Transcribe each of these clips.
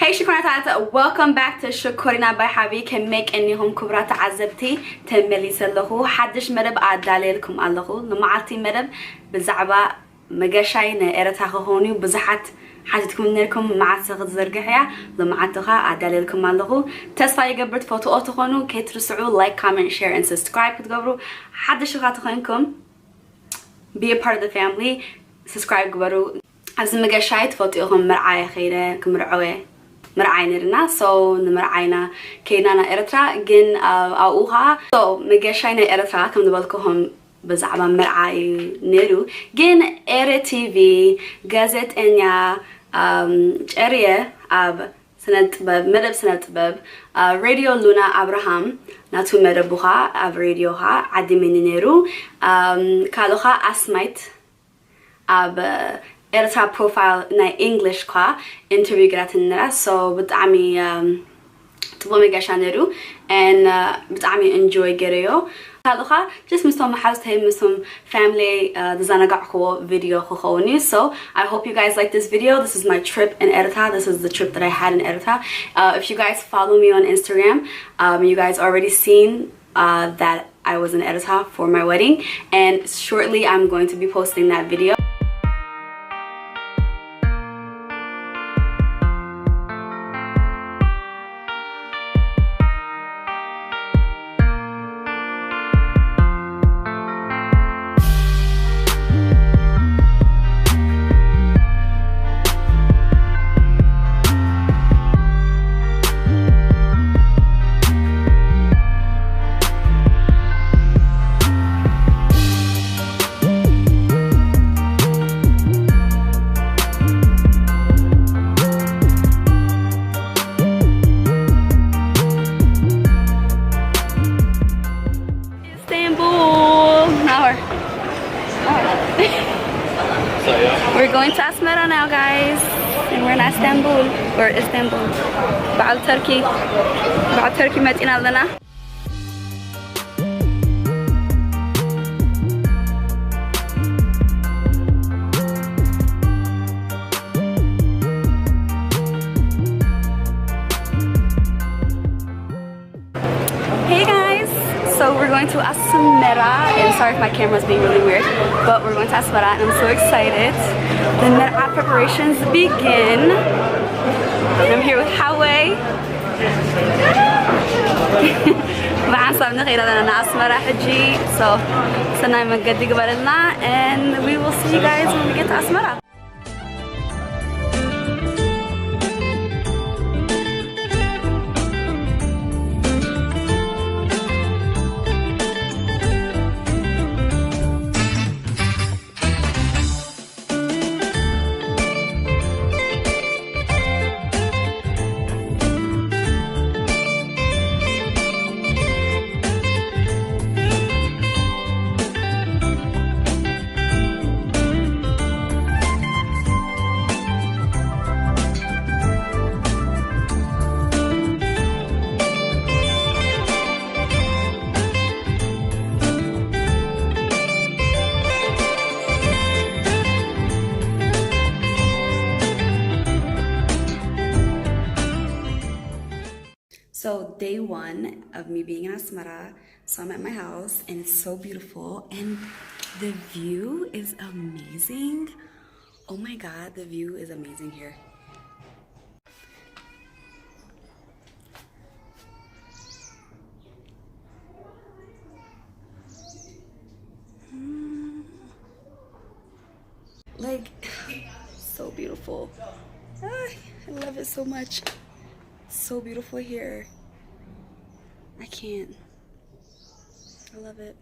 Hey ሽኮሪናታት፣ welcome back to ሽኮሪና by ሓቢ። ከመይ ቀኒኹም ክቡራት ተዓዘብቲ? ተመሊሰ ኣለኹ። ሓድሽ መደብ ኣዳልየልኩም ኣለኹ። ንመዓልቲ መደብ ብዛዕባ መገሻይ ንኤረትራ ክኸውን እዩ። ብዙሓት ሓቲትኩም ነርኩም፣ መዓስ ክትዝርግሕ እያ? ሎማዓንቲ ኸኣ ኣዳልየልኩም ኣለኹ። ተስፋ ይገብር ትፈትዎ ትኾኑ። ከይትርስዑ like, comment, share and subscribe ክትገብሩ፣ ሓድሽ ኸኣ ተኾይንኩም be a part of the family, subscribe ግበሩ። ኣብዚ መገሻይ ትፈልጡ ኢኹም፣ መርዓ እየ ከይደ፣ ክምርዐው እየ፣ መርዓ እዩ ነይርና። So ንመርዓ ኢና ከይድና ናብ ኤረትራ። ግን ኣብ-፣ ኣብኡ ኸኣ፣ so መገሻይ ናይ ኤረትራ ከም ዝበልኩኹም ብዛዕባ መርዓ እዩ ነይሩ። ግን ኤረ ቲቪ ጋዜጠኛ፣ ኣም፣ ጨርየ ኣብ ስነ ጥበብ፣ መደብ ስነ ጥበብ፣ ኣ፣ ሬድዮ ሉና ኣብርሃም ናቱ መደብ ኸኣ ኣብ ሬድዮ ኸኣ ዓዲመኒ ነይሩ። ኣም፣ ካልእ ኸኣ ኣስማይት ኣብ ኤርትራ ፕሮፋይል ናይ ኢንግሊሽ ኳ ኢንተርቪው ገይራትኒ ነራ። So ብጣዕሚ፣ ኣም፣ ጽቡቕ መገሻ ነይሩ። And፣ አ፣ ብጣዕሚ ኢንጆይ ገይረዮ። ካልእ ኸኣ just ምስቶም መሓዙተይ፣ ምስቶም ፋሚሊ፣ አ፣ ዝዘናጋዕክዎ ቪድዮ ክኸውን እዩ። So I hope you guys like this video. This is my trip in Eritrea. This is the trip that I had in Eritrea. Uh, if you guys follow me on Instagram, um, you guys already seen uh, that I was in Eritrea for my wedding, and shortly I'm going to be posting that video. Istanbul. Now we're, we're going to Asmara now, guys. And we're in Istanbul. Or Istanbul. በዓል ተርኪ፣ በዓል ተርኪ መፂና ኣለና። Hey guys, so we're going to Asmara, and sorry if my camera's being really weird, but we're going to Asmara and I'm so excited. The Mer'a preparations begin. I'm here with Hawe. ብሓንሳብ ንኸይድ ኣለና ንኣስመራ ሕጂ። So ሰናይ መገዲ ግበረልና, and we will see you guys when we get to ኣስመራ. So day one of me being in Asmara, so I'm at my house and it's so beautiful and the view is amazing. Oh my God, the view is amazing here. Mm. Like, so beautiful. Ah, I love it so much. So beautiful here. I can't. I love it.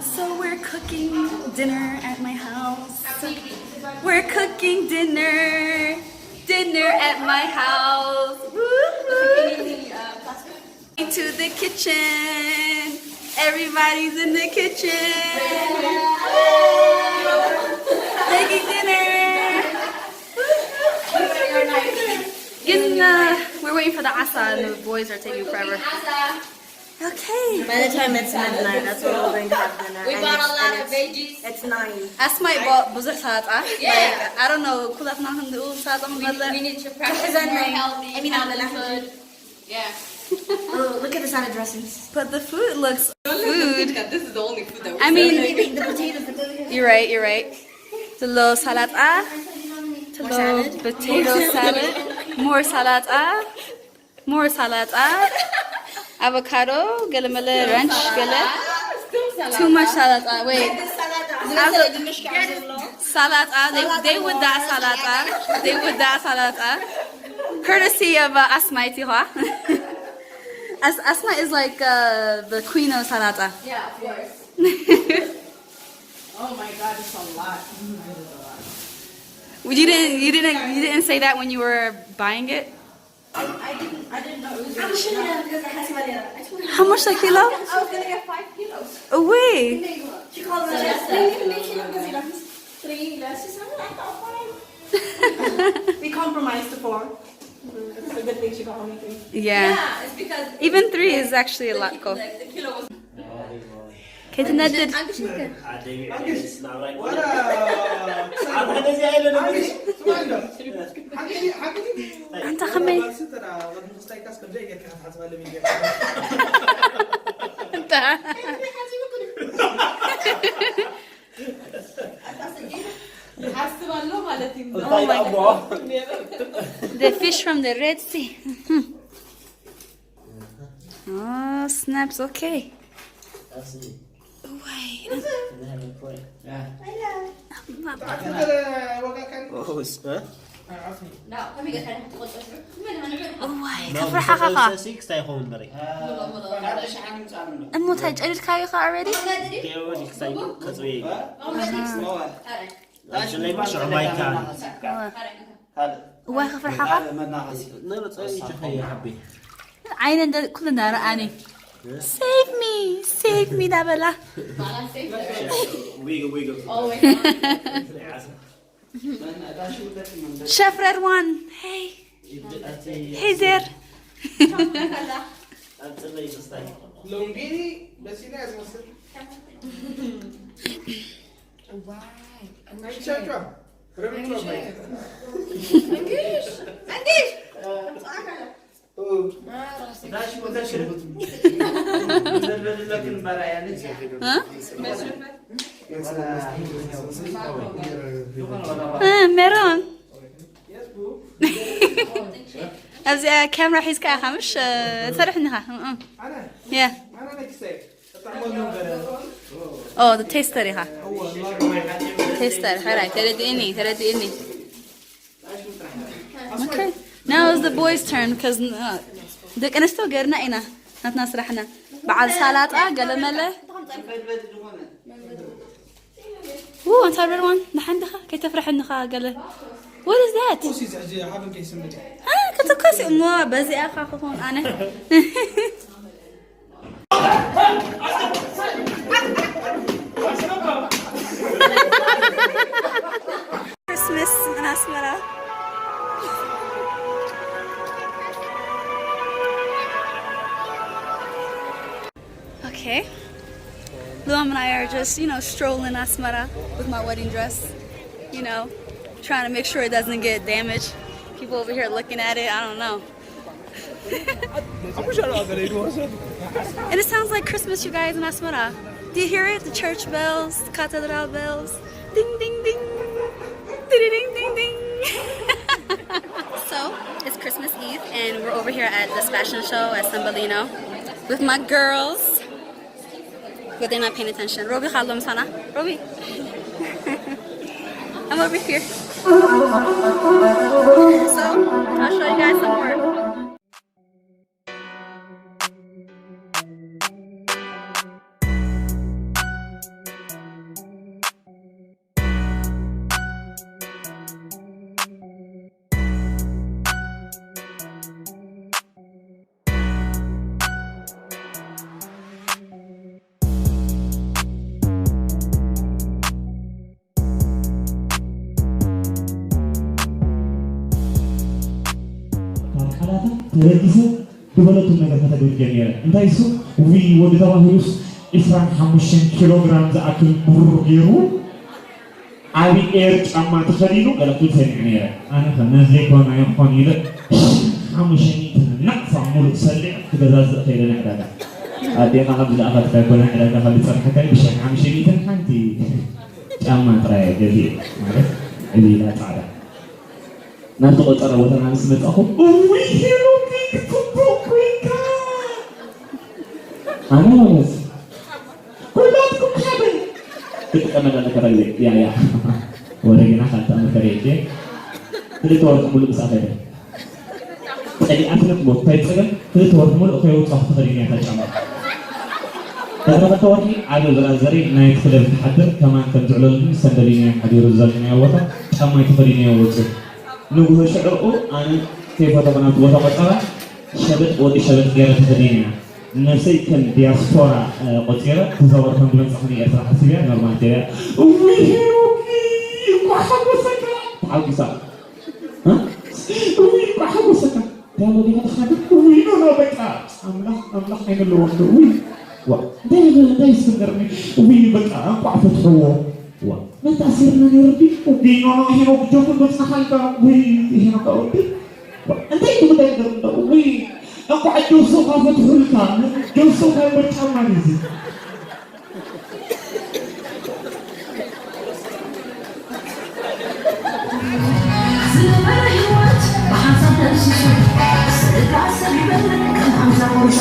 So we're cooking dinner at my house. We're cooking dinner. Dinner at my house. Woo-hoo. To the kitchen. Everybody's in the kitchen. Making dinner. ግን, uh, we're waiting for the asa and the boys are taking forever. Okay. By the time it's midnight, that's when we're going to have dinner. We bought a lot of veggies. It's nine. ኣስማይ ባ- ብዙሕ ሰላጣ። Yeah. Like, I don't know ኩላትና ክንድኡ ሰላጣ ምንበልዕ። We need to practice more healthy, healthy food. Yeah. Oh, look at the salad dressings. But the food looks food. This is the only food that I mean, the potatoes. You're right, you're right. Tilo salad. Tilo potato salad. More salad. More salad. Avocado, ገለመለ፣ ranch፣ ገለ. Too much salad. Wait. Salad. They, they would that salad. They would that salad. Courtesy of uh, Asma Itiwa. As Asma is like uh, the queen of salad. Yeah, of course. Oh my god, it's a lot. Mm, it is a lot. You didn't, you didn't, you didn't say that when you were buying it. I, I didn't, I didn't know it was. How much the kilo? I was gonna get five kilos. Away. She called me. Three less. She's like, "Oh, I got five." We compromised to four. It's a good thing she got only three. Yeah. Yeah, it's because even three is actually a lot. Go. Like, the kilo was. Kate and that did. Anta kame. Anta. ይሓስብ ኣሎ ማለት እዩ። እንታይ ደሞ? The fish from the Red Sea. Oh, snaps, okay. That's me. Why? They have a point. Yeah. Oh, it's, huh? Why? No, ከፍርሓኻ ኸዓ። Six እንታይ ይኸውን በረይ? እሞ እንታይ ጨዲድካዮ ኸዓ already? They already ክሳይ ከጽበየ። ሽዑ ማይ ካን። እዋይ ከፍርሓኻ። ነረ ጸይ ጀኸየ ሓቢ። ዓይነ እንደ ኩሉ እንዳረኣኒ። Save me, save me እንዳበላ። Wiggle, wiggle. Chef Redwan, hey. Hey there. ሎንጊኒ በሲና ያስመስል። ሜሮን፣ ኣብዚኣ ካሜራ ሒዝካ ኢኻ ምሽ ትሰርሕ እንዲኻ? Yeah. Oh, the taster ኢኻ። Taster, ሕራይ፣ ተረድእኒ፣ ተረድእኒ። Okay. Now it's the boys' turn because ደቂ ኣንስትዮ ገርና ኢና ናትና ስራሕና። በዓል ሳላጣ ገለመለ። ው ኣንታ ሬድዋን ንሓንድኻ ከይተፍርሐንኻ ገለ። What is that? ክትኮስ እሞ በዚኣ ኻ ክኾን ኣነ። Christmas in Asmara. Okay. Luam and I are just, you know, strolling Asmara with my wedding dress, you know, trying to make sure it doesn't get damaged. People over here looking at it, I don't know. And it sounds like Christmas, you guys, in Asmara. Do you hear it? The church bells, the cathedral bells. Ding, ding, ding. Ding, ding, ding, ding. So, it's Christmas Eve, and we're over here at this fashion show at Sambolino with my girls. But they're not paying attention. Robi, hello, Sana. Robi. I'm over here. So, I'll show you guys some more. ዝበለቱ ነገር ከተደርገ ነይረ። እንታይ እሱ? ውይ፣ ወዲ ተባሂሉስ ዕስራን ሓሙሽተን ኪሎ ግራም ዝኣክል ብሩር ገይሩ፣ ዓቢ ኤር ጫማ ተኸዲኑ ገለ ክብል ሰሚዐ ነይረ። ኣነ ኸ ነዚ ዘይኮነ ይኾን ኢለ ሓሙሽተ ሚእቲ ናቕፋ ሙሉእ ሰሊዐ ክገዛዝእ ከይደ ናይ ዕዳጋ። ኣዴኻ ካብ ዝለኣኸትካ ይኮነ ዕዳጋ ካብ ዝጸንሐካ ብሻይ ሓሙሽተ ሚእትን ሓንቲ ጫማ ጥራይ ገዚኤ፣ ማለት ዕብይላ ጻዕዳ። ናብቲ ቆጸራ ቦታ ናብ ምስ መጻኹ፣ እውይ ሄኖክ ክትጽቡቕ ኮይንካ። ኣነ ማለት ኩላትኩም ሓደ ክትጥቀመላ ኣለካ። ያ፣ ያ። ወረጌና ካልእ ተኣምር ከርእየኪ። ክልተ ወርሒ ሙሉእ ምስኣ ከይደ። ጸሊኣትኒ ክሞት እንታይ ጸገም? ክልተ ወርሒ ሙሉእ ከየውጻኹ ተኸዲነ እያ እታ ጫማ። ድሕሪ ክልተ ወርሒ ዓቢ ብራዘረይ ናይት ክለብ ትሓድር ከማን ከም ዝዕለሉኒ ሰንደሊኒ ሓዲሩ ዝዘለናዮ ቦታ ጫማይ ተኸዲነዮ ወጺኡ። ንግሆ ሽዑ ኣነ ከይፈተኹ ናብቲ ቦታ ቆጸራ ሸበጥ ወዲ ሸበጥ ገይረ ተኸዲነ እያ። ነብሰይ ከም ዲያስፖራ፣ እ፣ ቆጺረ ክዛወር ከም ዝመጻኹ ንኤርትራ ሓሲበያ ኖርማል ገይረያ። እውይ ሄኖክ እንኳዕ ሓጎሰካ ተሓጒሳ። እ? እውይ እንኳዕ ሓጎሰካ። እንታይ ኣሎ ዲኻ ተሓግስ? እውይ ኖ ኖ በቃ ኣምላኽ ኣምላኽ ኣይመለወን ዶ? እውይ ዋ እንታይ ይብል እንታይ ይስክም ገርኒ። እውይ በቃ እንኳዕ ፈትሕዎ። ዋ መታሲርና ነይሩ ድዩ? እውይ ኖ ኖ ሄኖክ ጆክ ገጽካ ካልካ። እውይ ሄኖክ ኣወዲ እንታይ ትጉዳይ ገርኒ ዶ? እውይ እንኳዕ ጆሶኻ ፈትሑልካ። ጆሶኻ ይበል ጫማ እዩ እዚ። ዝነበረ ህይወት ብሓንሳብ ደምሲሱ፣ ስእልታት ሰብ ይበልዕ ከም ሓምሳ ቁርሲ።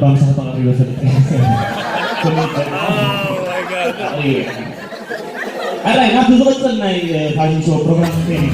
ባምሳ ተቐሪበ ፈልጥ። ኣራይ፣ ናብቲ ዝቕጽል ናይ ፋሽን ሾው ፕሮግራም ከይኒ።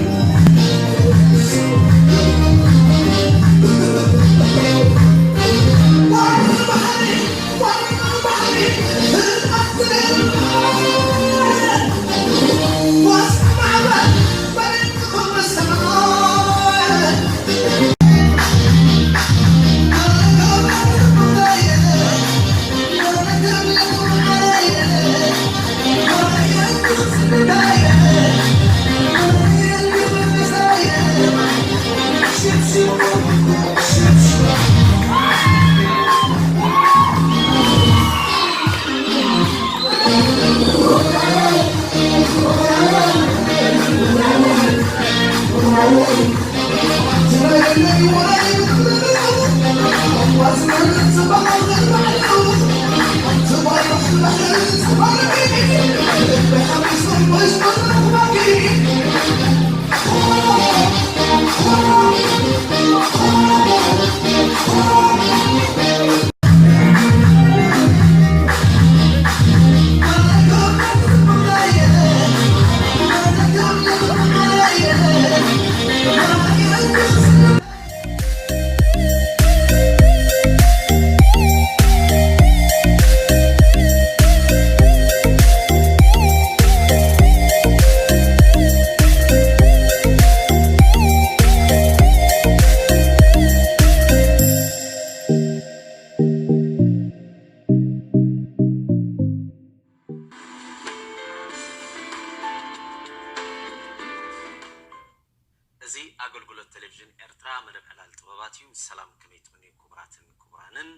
እዚ ኣገልግሎት ቴሌቪዥን ኤርትራ መደብ ዕላል ጥበባት እዩ። ሰላም፣ ከመይ ትኾኑ ክቡራትን ክቡራንን?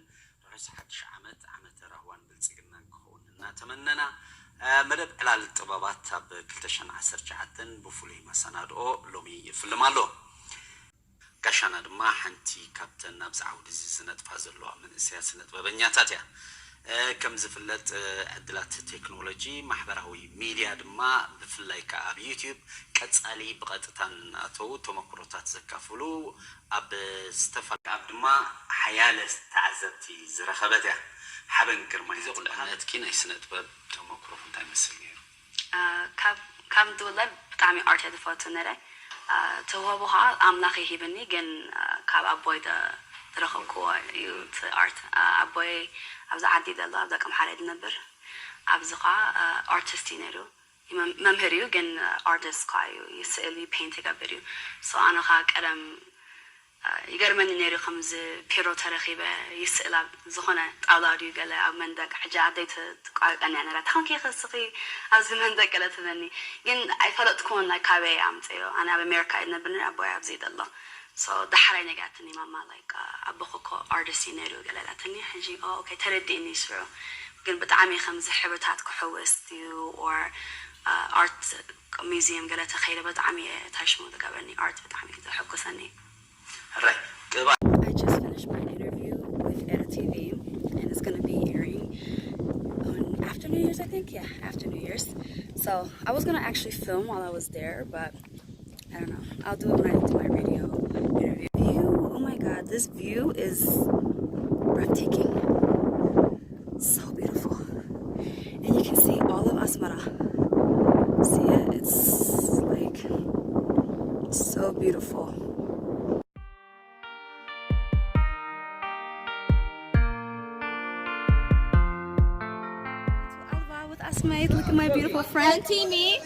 ርሑስ ሓድሽ ዓመት፣ ዓመተ ራህዋን ብልጽግናን ክኸውን እናተመነና፣ እ፣ መደብ ዕላል ጥበባት ኣብ ክልተ ሽሕን ዓሰርተ ትሽዓተን ብፍሉይ መሰናድኦ ሎሚ ይፍልም ኣሎ። ጋሻና ድማ ሓንቲ ካብተን ኣብዚ ዓውዲ እዚ ዝነጥፋ ዘለዋ መንእሰያት ስነ ጥበበኛታት እያ። እ፣ ከም ዝፍለጥ፣ እ፣ ዕድላት ቴክኖሎጂ፣ ማሕበራዊ ሚድያ ድማ ብፍላይ ከኣ ኣብ ዩትዩብ ቀጻሊ ብቐጥታ እናኣተዉ ተመክሮታት ዘካፍሉ፣ ኣብ ዝተፈላ-፣ ኣብ ድማ ሓያለ ተዓዘብቲ ዝረኸበት እያ። ሓበን ግርማይ። እዚ ቁልዕነትኪ ናይ ስነ ጥበብ ተመክሮኹም እንታይ ይመስል ነይሩ? አ፣ ካብ፣ ካብ ዝውለድ ብጣዕሚ ኣርት እየ ዝፈቱ ነይረ። አ፣ ተውህቦ ከዓ ኣምላኽ እዩ ሂብኒ፣ ግን፣ አ፣ ካብ ኣቦይ ደ-፣ ዝረኸብክዎ እዩ እቲ ኣርት። አ፣ ኣቦይ ኣብዚ ዓዲ ዘሎ፣ ኣብ ደቀምሓረ እዩ ዝነብር። ኣብዚ ከዓ፣ አ፣ ኣርቲስት እዩ ነይሩ። መም-፣ መምህር እዩ፣ ግን፣ አ፣ ኣርቲስት ከዓ እዩ። ይስእል እዩ፣ ፔይንት ይገብር እዩ። ሶ ኣነ ከዓ ቀደም አ፣ ይገርመኒ ነይሩ፣ ከምዚ ፒሮ ተረኺበ ይስእል ኣብ ዝኾነ ጣውላ ድዩ ገለ ኣብ መንደቅ። ሕጂ ኣደይ ት-፣ ትቋየቀኒ እያ ነይራ፣ "እንታይ ኾንኪ ኢኺ እስኺ ኣብዚ መንደቅ?" ገለ ትብለኒ። ግን ኣይፈለጥኩዎን፣ like፣ ካበይ ኣምፅዮ። ኣነ ኣብ ኣሜሪካ እየ ዝነብር ነይረ፣ ኣቦይ ኣብዚ እዩ ዘሎ። So፣ ዳሕራይ ነጊራትኒ ማማ፣ like፣ አ፣ ኣቦኺ እኮ ኣርቲስት እዩ ነይሩ ገለ ኢላትኒ። ሕጂ፣ ኦ፣ ኦኬ፣ ተረዲእኒ ስርሑ። ግን ብጣዕሚ ከምዚ ሕብርታት ክሕውስ ድዩ፣ or፣ አ፣ ኣርት ሚውዚየም ገለ ተኸይደ ብጣዕሚ እየ ታሽሙ ዝገብረኒ፣ ኣርት ብጣዕሚ እዩ ዘሐጉሰኒ። ሕራይ፣ ቅባእ። I just finished my interview with Era T V, and it's gonna be airing on after New Year's, I think. Yeah, after New Year's. So I was gonna actually film while I was there, but I don't know. I'll do it when I do my radio interview. View, oh my God, this view is breathtaking. So beautiful. And you can see all of Asmara. See it? It's, like, so beautiful. Alva with Asmait. Look at my beautiful friend. And Timmy.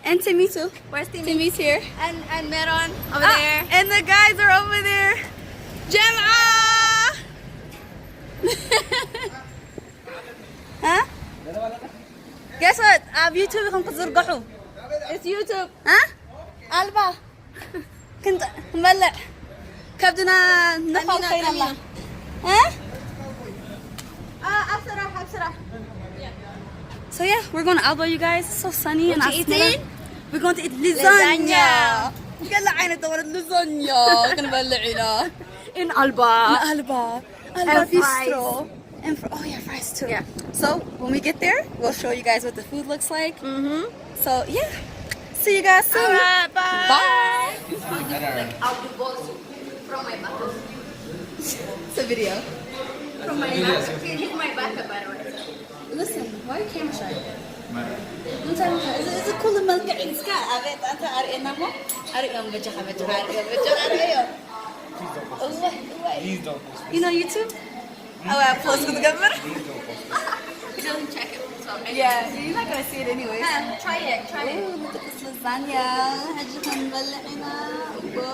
And Timmy too. Where's Timmy? Timmy's here. And, and Meron over there. And the guys are over there. Jam'a! Huh? Guess what? ኣብ ዩቱብ ኢኹም ክትዝርግሑ። It's YouTube. Huh? ኣልባ። ክንጠ-፣ ክንበልዕ። ከብድና ነፋል ቀኒና፣ ኮይና ኣላ። ቀኒና። Huh? ኣብ ስራሕ፣ ኣብ ስራሕ። So yeah, we're going to Alba, you guys. It's so sunny and What you Asmara. Eating? We're going to eat lasagna. Lasagna. ገለ ዓይነት ተወለት ላዛኛ ክንበልዕ ኢና። In Alba. In Alba. Alba Bistro. And fries. And fr-, oh yeah, fries too. Yeah. So when we get there, we'll show you guys what the food looks like. Mm-hmm. So yeah, see you guys soon. All right, bye. Bye. Like, I'll divorce you from my mother. It's a video. From my back. Can you hit my back about it? Listen, why can't I? እንታይ ምዃን? እዚ፣ እዚ ኩሉ መልክዕ ሒዝካ ኣቤት፣ ኣንታ ኣርእየና እሞ፣ ኣርእዮም በጃኻ፣ በጃኻ ኣርእዮም፣ በጃኻ ኣርእዮም። እዋይ፣ እዋይ። You know YouTube? Oh, I post ክትገብር? He doesn't check it, so I Yeah, you're not gonna see it anyway. Yeah, try it, try it. Ooh, ንጥቅስ ላዛኛ፣ ሕጂ ክንበልዕ ኢና። Whoa.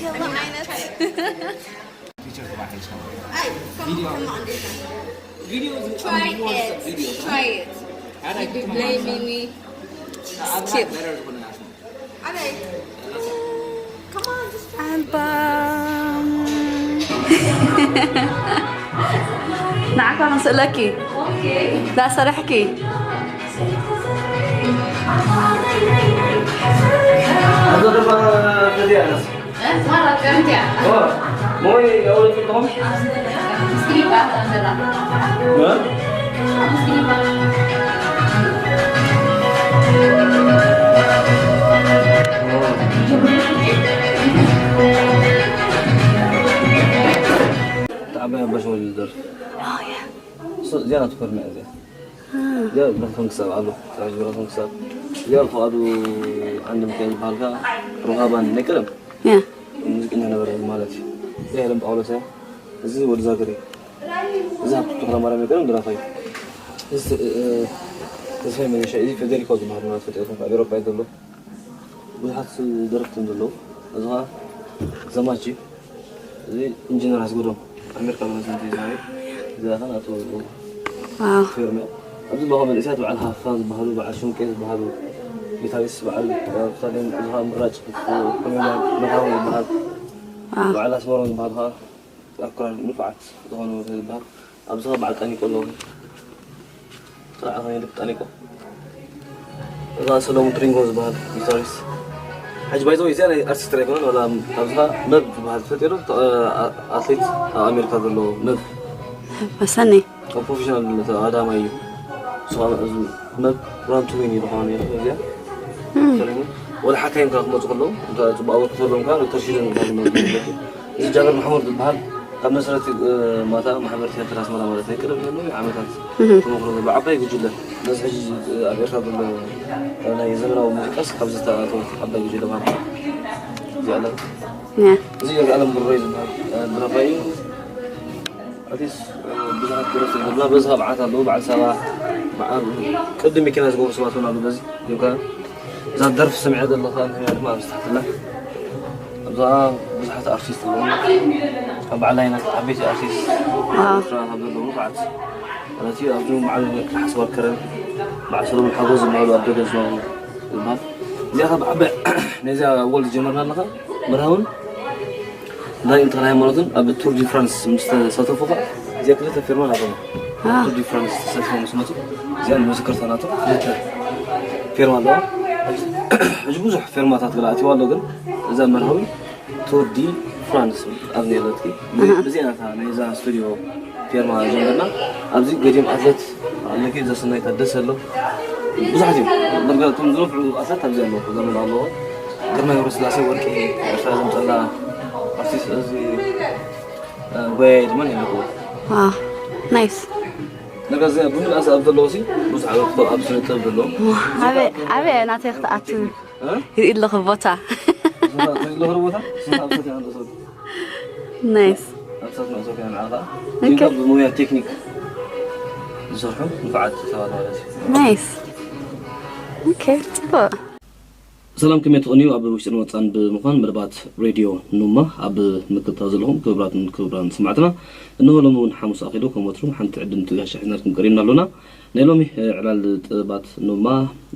ገለ ዓይነት። Teacher, come on, come on. Video. Try it. Try it. You'll be blaming me. Skip. Come on, just try it. ኣልባም። ንዓካ ክንስእለኪ። ዳሰርሕኪ። تعبان باش نولي للدرس. زيارة تكون معزة. ያ ብረቶም ክሳብ ኣሎ፣ ታጅ ብረቶም ክሳብ። ያ ፍቓዱ ዓንዲ ሚካኤል ዝበሃል ከኣ ሮሃባን ናይ ቀደም ሙዚቀኛ ነበረ ማለት እዩ። ያ ሄለን ጳውሎስ እያ። እዚ ወዲ ዛገር እዩ። እዚ ሃብቱ ተኽለማርያም ናይ ቀደም ደራፋይ እዩ። እዚ ተ-፣ እ፣ ተስፋይ መንሻ፣ እዚ ፌደሪኮ ዝበሃል ማለት ፈጢሩ ካብ ኤውሮጳ እዩ ዘሎ። ብዙሓት ደረፍቲ እዮም ዘለዉ። እዚ ኸዓ ዘማች እዩ። እዚ ኢንጂነር ኣስገዶም ኣሜሪካ ዝመፅእ እዩ ዝነበረ። እዚኣ ኸዓ ናቱ ዋው። ፊርም እያ። ኣብዚ ዘለኹ መንእሰያት በዓል ሃፋ ዝበሃሉ፣ በዓል ሹንቄ ዝበሃሉ፣ ጊታሪስት በዓል፣ እ፣ ስታሊን፣ እዚ ኸዓ ምራጭ፣ ኮሜድያን መርሃዊ ዝበሃል፣ ዋው። በዓል ኣስመሮም ዝበሃል ኸዓ ኣኩራን ንፉዓት ዝኾኑ ዝበሃል። ኣብዚ ኸዓ በዓል ጣኒቆ ኣለዉ። ጥራሕ ኸይዱ ጣኒቆ። እዛ ሰሎሙን ትሪንጎ ዝበሃል ጊታሪስት። ሕጂ ባይዘው እዚኣ ናይ ኣርቲስት ጥራይ ኣይኮነን፣ ዋላ ኣብዚ ኸዓ መብ ዝበሃል ትፈልጥዮ ዶ? ተ-፣ ኣ-፣ ኣትሌት ኣብ ኣሜሪካ ዘሎ መብ። መሰኒ። ኣብ ፕሮፌሽናል ተቐዳማይ እዩ። ንሱ ኸዓ እዚ መብ ራን ቱ ዊን ኢሉ ኸዓ ነይሩ እዚኣ። እም። ሰለሙን። ወላ ሓካይም ከኣ ክመጹ ከለዉ፣ እንተ ጽቡቕ ኣበርክቶ ዘለዎም ከኣ ዶክተር ሺደን ዝበሃል መብ። እዚ ጃብር ማሕሙድ ዝበሃል ካብ መስረቲ፣ እ፣ ማታ ማሕበር ቲያትር ኣስመራ ማለት ናይ ቀደም ዘሎ ዓመታት እህ። ተመክሮ ዘሎ ዓባይ ጉጅለ። ነዚ ሕጂ፣ እ፣ ኣብ ኤርትራ ዘሎ ናይ ዘመናዊ ሙዚቃስ ካብዚ ዝተኣተወት ዓባይ ጉጅለ ማለት እዩ። እዚኣ ኣላ። ያ። እዚ ይርጋኣለም ብሮይ ዝበሃል፣ እ፣ ድራፋይ እዩ። ኣርቲስት፣ እ፣ ብዙሓት ደረፍቲ ዘለዋ በዚ ካብ ዓት ኣለዉ። በዓል ሳባ፣ በዓል ቅድም መኪና ዝገብሩ ሰባት እውን ኣለዉ በዚ። ዮካ እዛ ደርፊ ሰሚዐ ዘለኻ ንሕና ድማ ኣብዚ ትሕትና ኣብዛ ብዙሓት ኣርቲስት ኣለዉ። ካብ በዓል ኣይነት ዓበይቲ ኣርቲስት ዋው። ኤርትራ ካብ ዘለዉ ንፉዓት ማለት እዩ። ኣብዚ በዓል ሓስባር ከረን፣ በዓል ሰሎሞን ሓጎስ ዝበሃሉ ኣብ ደገ ዝነብሩ ዝበሃል። እዚኣ ካብ ዓባይ ነዚኣ ወል ዝጀመርና ኣለኻ መርሃውን ዳንኤል ተኽለ ሃይማኖትን ኣብ ቱር ዲ ፍራንስ ምስ ተሳተፉ ኸዓ እዚኣ ክልተ ፊርማ ናቶም። ኣብ ቱር ዲ ፍራንስ ተሳቲፎም ምስ መጹ እዚኣ ንምስክርታ ናቶም ክልተ ፊርማ ኣለዋ። ሕጂ ብዙሕ ፊርማታት ገለ ኣትይዋ ኣሎ፣ ግን እዛ መርሃዊ ቱር ዲ ፍራንስ ኣብ ነይረትኪ ብዚኣ ናታ ናይዛ ስቱዲዮ ፊርማ ጀመርና። ኣብዚ ገዲም ኣትለት ኣለኪ፣ ዘሰናይ ታደሰ ኣሎ። ብዙሓት እዮም። ዳርጋ እቶም ዝነፍዑ ኣትለት ኣብዚ ኣለዉ። እዛ መን ኣለዎ? ግርማይ ገብረስላሴ ወርቂ ኤርትራ ዘምፀላ ኣርቲስት እዚ፣ እ፣ ጎያይ ድማ ኣለዎ። ዋው፣ ናይስ። ነገር እዚ ብምልኣስ ኣብ ዘለዉ ሲ ብዙሕ ኣበርክቶ ኣብ ስነ ጥበብ ዘለዎ። ዋው፣ ኣበይ፣ ኣበይ ናተይ ክትኣቱ? እ? ይርኢ ኣለኹ ቦታ። ስንት፣ ስንት ኣለኹ ቦታ? ስንት ኣብ ሰፊሕ ኣለኹ? ናይስ። ኣብ ሰፊሕ ኣለኹ ንዓኻ። ኦኬ። ዚጋ ብሞያ ቴክኒክ ዝሰርሑ ንፉዓት ሰባት ማለት እዩ። ናይስ። ኦኬ፣ ጽቡቕ። ሰላም፣ ከመይ ትኾኑ? ኣብ ውሽጥን ወጻን ብምዃን መደባት ሬድዮ ኑማ ኣብ ምክትታል ዘለኹም ክቡራትን ክቡራን ሰማዕትና፣ እንሆ ሎሚ እውን ሓሙስ ኣኺሉ ከም ወትሩ ሓንቲ ዕድምቲ ጋሻ ሒዝናልኩም ቀሪብና ኣሎና። ናይ ሎሚ፣ እ፣ ዕላል ጥበባት ኑማ፣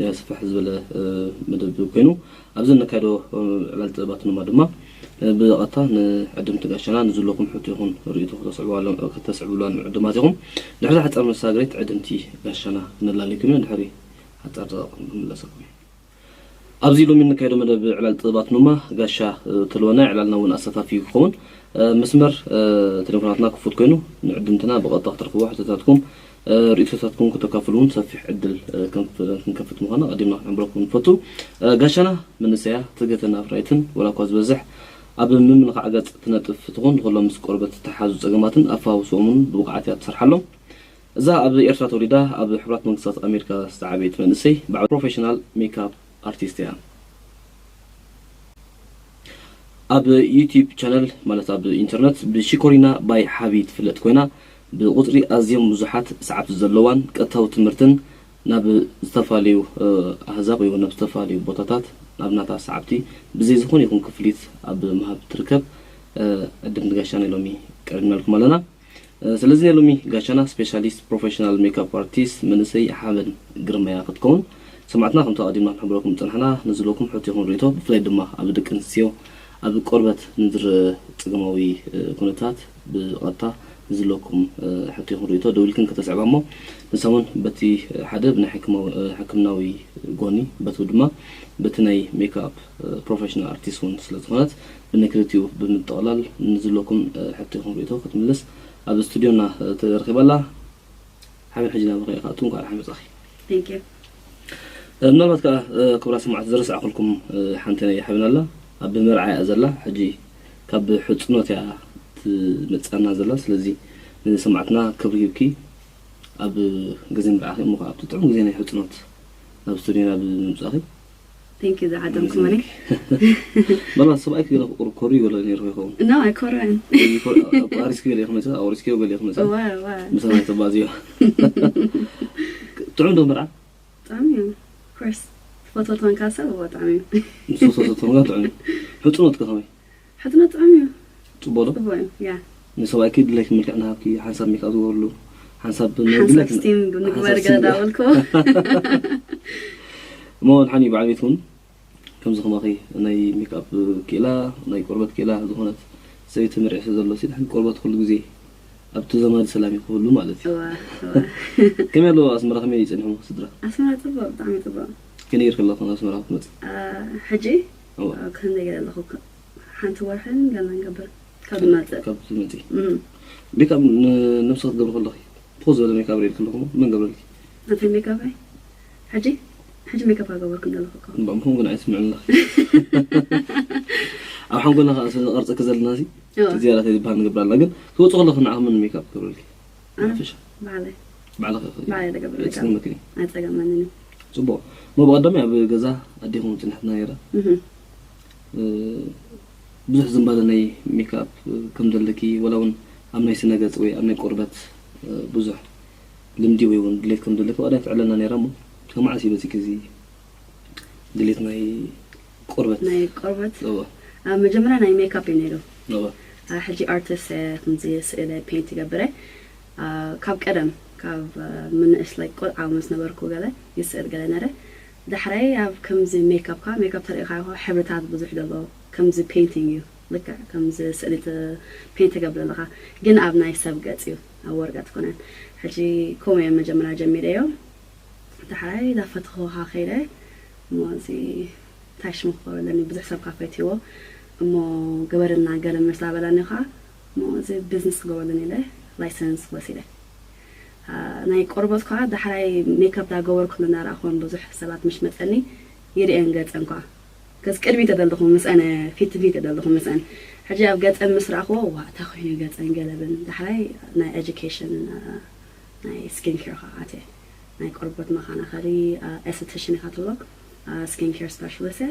እ፣ ስፍሕ ዝበለ፣ እ፣ መደብ ኮይኑ፣ ኣብዚ እነካይዶ፣ እ፣ ዕላል ጥበባት ኑማ ድማ፣ እ፣ ብቐጥታ ንዕድምቲ ጋሻና ንዝለኩም ሕቶ ይኹን ርእይቶ ከተስዕብዋሎም፣ ከተስዕብሉና ንዕድማት ኢኹም። ድሕሪ ሓጻር መሰጋገሪት ዕድምቲ ጋሻና ክነላልየኩም ኢና። ድሕሪ ሓጻር ደቂቕ ክንምለሰኩም ኢና። ኣብዚ ሎሚ እንካየዶ መደብ ዕላል ጥበባት ኑማ ጋሻ፣ እ፣ ተልወና፣ ዕላልና እውን ኣሳታፊ ክኸውን፣ እ፣ መስመር፣ እ፣ ቴሌፎናትና ክፉት ኮይኑ፣ ንዕድምትና ብቐጥታ ክትረኽብዎ፣ ሕቶታትኩም፣ እ፣ ርእይቶታትኩም ክተካፍሉ እውን ሰፊሕ ዕድል፣ እ፣ ክንፍ-፣ ክንከፍት ምዃና ኣቐዲምና ክንሕብረኩም ንፈቱ። እ፣ ጋሻና መንእሰያ፣ ትግህትን ኣፍራይትን፣ ወላ እኳ ዝበዝሕ ኣብ ምምልኻዕ ገጽ ትነጥፍ ትኹን፣ ንኹሎም ምስ ቆርበት ዝተሓዙ ጸገማትን ኣፈዋውስኦምን ብብቕዓት እያ ትሰርሓሎም። እዛ ኣብ ኤርትራ ተወሊዳ ኣብ ሕቡራት መንግስታት ኣሜሪካ ዝተዓበየት መንእሰይ፣ ብዓል ፕሮፌሽናል ሜክኣፕ ኣርቲስት እያ። ኣብ ዩቲዩብ ቻነል፣ ማለት ኣብ ኢንተርነት፣ ብሺኮሪና ባይ ሓቢ ትፍለጥ ኮይና፣ ብቁጽሪ ኣዝዮም ብዙሓት ሰዓብቲ ዘለዋን ቀጥታዊ ትምህርትን ናብ ዝተፈላለዩ፣ እ፣ ኣህዛብ ወይ እውን ናብ ዝተፈላለዩ ቦታታት ናብ ናታ ሰዓብቲ ብዘይ ዝኾነ ይኹን ክፍሊት ኣብ ምሃብ ትርከብ፣ እ፣ ዕድል ንጋሻና ሎሚ ቀሪብናልኩም ኣለና። እ፣ ስለዚ ናይ ሎሚ ጋሻና ስፔሻሊስት ፕሮፌሽናል ሜክኣፕ ኣርቲስት መንእሰይ ሓበን ግርማያ ክትከውን፣ ሰማዕትና፣ ከምቲ ኣቐዲምና ክንሕብረኩም ዝጸናሕና፣ ንዝህልወኩም ሕቶ ይኹን ርእይቶ፣ ብፍላይ ድማ ኣብ ደቂ ኣንስትዮ ኣብ ቆርበት ንዝርእ ጸገማዊ፣ እ፣ ኩነታት ብቐጥታ ንዝህልወኩም፣ እ፣ ሕቶ ይኹን ርእይቶ ደዊልክን ከተስዕባ እሞ፣ ንሳ እውን በቲ ሓደ ብናይ ሕክማዊ-፣ እ፣ ሕክምናዊ ጎኒ፣ በቲ ድማ በቲ ናይ ሜክኣፕ፣ እ፣ ፕሮፌሽናል ኣርቲስት እውን ስለ ዝኾነት፣ ብናይ ክልቲኡ ብምጥቕላል ንዝህልወኩም፣ እ፣ ሕቶ ይኹን ርእይቶ ክትምልስ ኣብ ስቱድዮና፣ እ፣ ተረኺባ ኣላ። ሓበን፣ ሕጂ ናባኺ ኢኻ። እንኳዕ ደሓን መጻኺ። Thank you። እ፣ ምናልባት ከኣ፣ እ፣ ክቡራት ሰማዕቲ፣ ዝረሳዕኩልኩም፣ እ፣ ሓንቲ ናይ ሓበን ኣላ። ኣብ ምርዓይ እያ ዘላ። ሕጂ ካብ ሕጽኖት እያ ትመጽኣና ዘላ። ስለዚ ንሰማዕትና ክብሪ ሂብኪ ኣብ ግዜ ምርዓኺ፣ እሞ ከኣ ኣብቲ ጥዑም ግዜ ናይ ሕጽኖት ናብ ስቱድዮና ብምምጻእኺ። Thank you ዝዓደምኩምኒ። ምናልባት ሰብኣይኪ ገለ ክቁር-፣ ኮርዩ ገለ ነይሩ ይኸውን። No፣ ኣይኮርዕን። ኣቋሪስኪ ገለ ይኽመጽእ፣ ኣቑሪስኪዮ ገለ ይኽመጽእ። እዋ፣ እዋ። ምሳና ተባዝዮ። ጥዑም ዶ መርዓ? ጥዑም እዩ። Of course። ትፈትዎ ተኾንካ ሰብ፣ እዎ፣ ጥዑም እዩ። ምስ ፈተወቶ ተኾንካ ጥዑም እዩ። ሕጽኖት ከ ከመይ? ሕጽኖት ጥዑም እዩ። ጽቡቕ ዶ? ጽቡቕ እዩ፣ ያ። ንሰብኣይኪ ድሌት መልክዕ እናሃብኪ፣ ሓንሳብ ሜክኣፕ ዝገበርሉ፣ ሓንሳብ ናይ ሓንሳብ ድሌት ስቲም ብምግባር ሓንሳብ ገለ ስቲም። ዳበልኩ። እሞ፣ ሓኒ በዓል ቤት እውን ከምዚ ከማኺ ናይ ሜክኣፕ ክኢላ፣ ናይ ቆርበት ክኢላ ዝኾነት ሰበይቲ መሪዕኪ ዘሎ፣ ሲ፣ ድሓን ቆርበት ኩሉ ግዜ ኣብ ተዛማዲ ሰላም እዩ ክህሉ ማለት እዩ። እዋ፣ እዋ። ከመይ ኣሎ ኣስመራ፣ ከመይ ጸኒሑ ስድራ? ኣስመራ ጽቡቕ፣ ብጣዕሚ ጽቡቕ። ከመይ ጌርኪ ኣለኺ ኣስመራ ክትመጽእ? አ፣ ሕጂ? እዋ። አ፣ ክንደይ ገለ ኣለኹ? ከ-፣ ሓንቲ ወርሕን ገለን ገብር ካብ ዝመጽእ። ካብ ዝመጽእ። እም። ሜክኣፕ ን-፣ ነብሲ ክትገብሪ ከለኺ፣ ፖዝ ዝበለ ሜክኣፕ ርኢልኪ ኣለኹ፣ መን ገብረልኪ? ናተይ ሜክኣፕ ኣይ? ሕጂ? ሕጂ ሜክኣፕ ኣገበርኩ እንዳለኹ እኮ። እምበኣር፣ ምኹን ግን ኣይስምዕን ኣለኺ። ኣብ ሓንጎልና ከኣ ስለ ዝቐርጸኪ ዘለና ሲ፣ እዎ። ዝያዳ እንታይ ዝበሃል ንገብር ኣለና። ግን ትወጽእ ከለኺ ንዓኺ መን ሜክኣፕ ገብረልኪ? ኣነ ብሓፈሻ። ባዕለይ። ባዕልኺ ኢኺ። ባዕለይ ዝገብር ሜክኣፕ። ኣይጸግመክን እዩ። ኣይጸገመንን እዩ። ጽቡቕ። እሞ ብቐዳማይ ኣብ ገዛ ኣዴኹም ጽንሕትና ነይራ። እህ። እ፣ ብዙሕ ዝንባለ ናይ ሜክኣፕ ከም ዘለኪ፣ ወላ እውን ኣብ ናይ ስነ ገጽ ወይ ኣብ ናይ ቆርበት፣ እ፣ ብዙሕ ልምዲ ወይ እውን ድሌት ከም ዘለኪ ብቐዳማይ ትዕለና ነይራ። እሞ ካብ መዓስ እዩ መጺኪ እዚ ድሌት ናይ ቆርበት? ናይ ቆርበት? እወ። ኣብ መጀመርያ ናይ ሜክኣፕ እዩ ነይሩ። እወ። አ፣ ሕጂ ኣርቲስት እየ፣ ከምዚ ስእለ ፔንት ይገብረ። አ፣ ካብ ቀደም፣ ካብ፣ አ፣ ምንእስ፣ ላይክ፣ ቆልዓ ምስ ነበርኩ ገለ ይስእል ገለ ነረ። ዳሕራይ ኣብ ከምዚ ሜክኣፕ፣ ካብ ሜክኣፕ ተሪእኻ ኢኻ ሕብርታት ብዙሕ ደሎ፣ ከምዚ ፔይንቲንግ እዩ፣ ልክዕ ከምዚ ስእሊ ት-፣ ፔይንት ትገብር ኣለኻ፣ ግን ኣብ ናይ ሰብ ገጽ እዩ፣ ኣብ ወረቀት ኣይኮነን። ሕጂ ከምኡ እየ መጀመርያ ጀሚረዮ። ዳሕራይ ዳፈተኹኻ ከይደ፣ እሞ እዚ እንታይ ሽሙ ክገብረለኒ፣ ብዙሕ ሰብ ካብ ፈትይዎ፣ እሞ ግበርልና ገለ ምስ ዳበላኒ ኸዓ፣ እሞ እዚ ቢዝነስ ክገብረለኒ ኢለ ላይሰንስ ወሲደ። አ፣ ናይ ቆርበት ኸዓ ዳሕራይ ሜክኣፕ ዳገበርኩ እናረኣኹዎም ብዙሕ ሰባት ምስ መጸኒ ይርእየን ገጸን ኸዓ። ከዚ ቅድሚት ተደለኹ ምስአን፣ ፊት ፊት ተደለኹ ምስአን። ሕጂ ኣብ ገጸን ምስ ረኣኹዎ፣ "ዋ፣ እንታይ ኮይኑ ገጸን?" ገለ ብል። ዳሕራይ ናይ ኤጁኬሽን፣ አ፣ ናይ ስኪን ኬር ኸዓ ኣትየ። ናይ ቆርበት መኸናኸሊ፣ አ፣ ኤስቴቲሽን ኢኻ ትብሎ፣ አ፣ ስኪን ኬር ስፔሻሊስት እየ።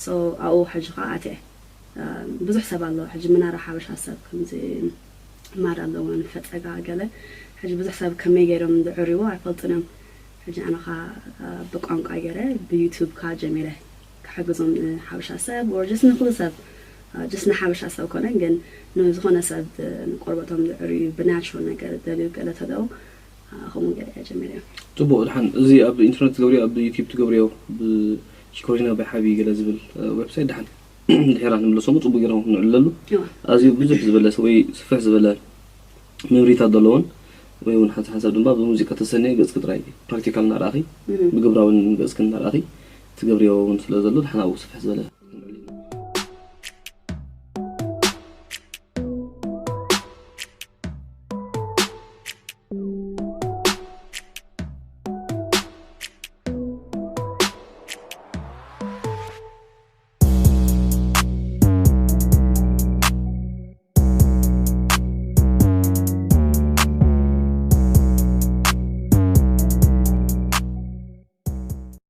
ሶ፣ ኣብኡ ሕጂ ኸዓ ኣትየ። አ፣ ብዙሕ ሰብ ኣሎ። ሕጂ ምናራ ሓበሻ ሰብ ከምዚ ማድ ኣለወን፣ ፈጸጋ ገለ። ሕጂ ብዙሕ ሰብ ከመይ ገይሮም ዝዕርይዎ ኣይፈልጡን እዮም። ሕጂ ኣነ ኸዓ፣ አ፣ ብቋንቋ ገይረ፣ ብዩቱብ ከኣ ጀሚረ ክሕግዞም ንሓበሻ ሰብ፣ or just ንኹሉ ሰብ፣ አ፣ just ንሓበሻ ሰብ ኮነ፣ ግን ንዝኾነ ሰብ፣ እ፣ ንቆርበቶም ዝዕርዩ ብናቹራል ነገር ደልዩ ገለ ተለዉ፣ አ፣ ከምኡ ገለ እየ ጀሚረ። ጽቡቕ፣ ድሓን እዚ ኣብ ኢንተርነት ትገብርዮ፣ ኣብ ዩቱብ ትገብርዮ፣ ብሽኮሪና ባይ ሓቢ ገለ ዝብል፣ እ፣ ዌብሳይት ድሓን ድሒራ ንምለሶም ጽቡቅ ገይሮም ክንዕልለሉ። እዋ። ኣዝዩ ብዙሕ ዝበለ ወይ ስፍሕ ዝበለ ምብሪታት ዘለዎን ወይ እውን ሓንሳብ ሓንሳብ ድማ ብሙዚቃ ተሰነየ ገጽኪ ጥራይ ፕራክቲካል እናረኣኺ፣ እህ። ብግብራዊ ገጽኪ እናረኣኺ ትገብርዮ እውን ስለ ዘሎ ድሓን ኣብኡ ስፍሕ ዝበለ